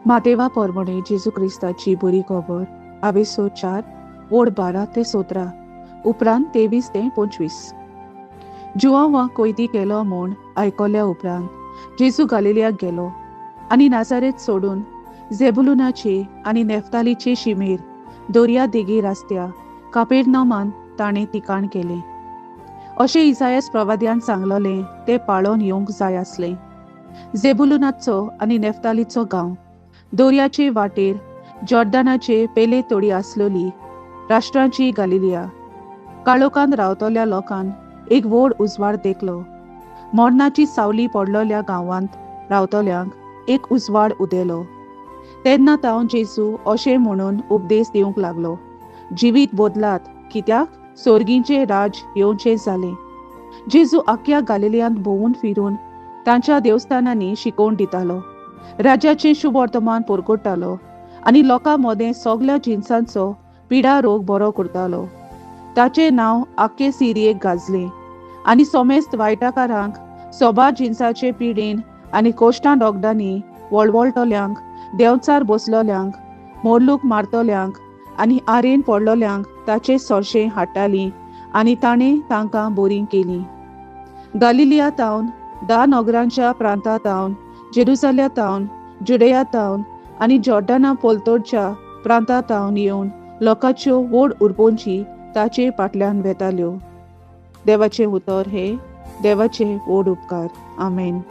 मातेवा पोरमणे जेजू क्रिस्ताची बरी खबर आवेसो 4 ओड 12 ते 17 उपरांत 23 ते 25. जुआंवाक कोयती केलो म्हूण आयकल्या उपरांत जेजू गालिलियाक गेलो आनी नाजारेत सोडून झेबुलुनाचे आनी नेफ्तालीचे शिमेर दर्या देगेर आसत्या कापेरनामान ताणें ठिकाण केलें. अशें इसायास प्रवाद्यान सांगलोलें तें पाळोन येवंक जाय आसलें. झेबुलुनाचो आनी नेफ्तालीचो गांव दर्याचे वाटेर जॉर्दनाचे पेले तोडी आसलोली राष्ट्रांची गालिलिया. काळोखान रावतल्या लोकान एक व्हड उजवाड देखलो. मरणाची सावली पडलोल्या गांवांत रावतल्यांक एक उजवाड उदेलो. तेन्ना तावन जेजू अशें म्हणून उपदेश दिवंक लागलो, जिवीत बदलात, कित्याक सोर्गींचें राज येवचें जालें. जेजू आख्या गालिलियांत भोंवून फिरून तांच्या देवस्थानांनी शिकोवन दितालो, राज्याचें शुभवर्तमान परगट्टालो आनी लोकां मदें सगल्या जिनसांचो पिडा रोग बरो करतालो. ताचें नांव आख्खे सिरियेक गाजलें आनी समेस्त वायटाकारांक सोबा जिनसाचे पिडेन आनी कोश्टां रोगडांनी वळवळटल्यांक, देंवचार बसलोल्यांक, मोरलूक मारतल्यांक आनी आरेन पडलोल्यांक ताचे सोरशें हाडटालीं आनी ताणें तांकां बरीं केलीं. गालिलिया तावन, 10 नगरांच्या प्रांता तावन, जेरुजाल्या तावन, जुडेया तावन आनी जॉर्डना पलतडच्या प्रांता तावन येवन लोकांच्यो व्हड उरपोंची ताचे फाटल्यान वेताल्यो. देवाचें उतर हे देवाचे व्हड उपकार. आमेन.